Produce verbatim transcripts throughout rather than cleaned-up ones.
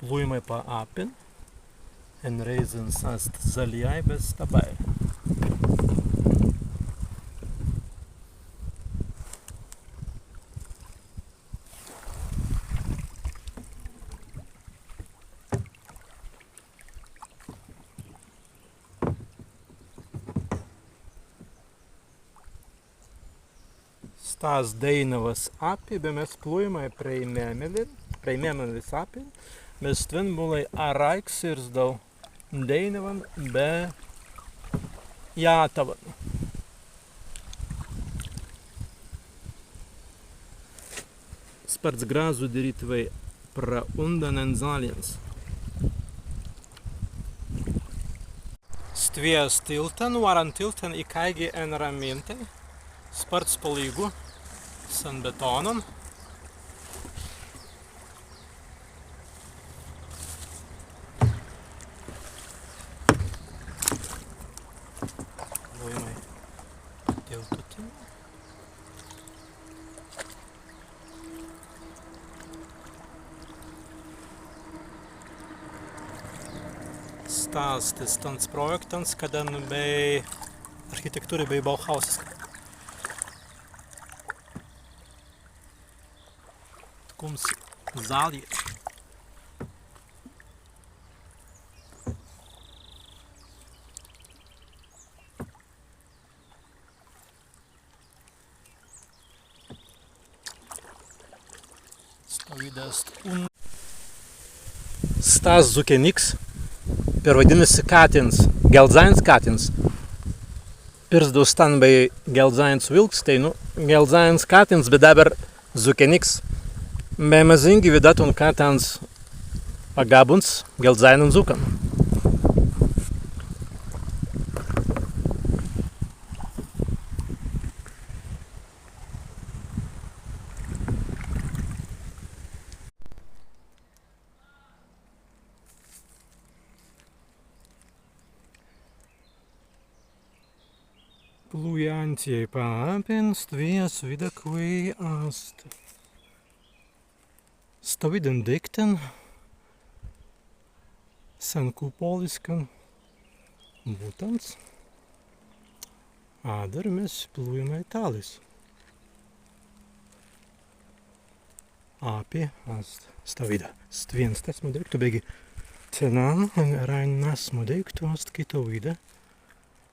Plūimai pa appin, en rēizans ast zaljai be stabbai. Sta ast Dēinawas appi, be mes plūimai prei Mēmelin, prei Mēmelis appin, mes stwen būlai arāik sirzdau Dēinawan be jātawan. Spārts grazzu dirītwei pra undan en zaljans. Stwi ast tiltan, wāran tiltan ikāigi en Ramintai. Spārts palīgu sen betōnan. Plūimai tiltan. Sta ast stans prōjaktans, kaddan bēi architektūrai, bēi Bauhausiskai. Tkums zalji. Stawīda ast un- Stas zukeniks, perwaidinna si Katins, Gelzains Katins. Pirzdau stan bēi Gelzains Wilks, teinū Gelzains Katins, be dabber zukeniks. Be mazīngi widātun, ka tāns pagabuns Gelzainin zukkan. Plūjantei pa appin, stwi as widāi, kwēi ast stawīdan deīktan, senkūpoliskan buttans. Adder mes plūjamai tālis. Appi ast stawīda. Stwen stasmu deīktu, beggi tennan, en rāin nasmu deīktu ast kitawīda.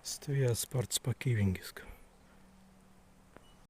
Stwi ast spārts pakīwingiska.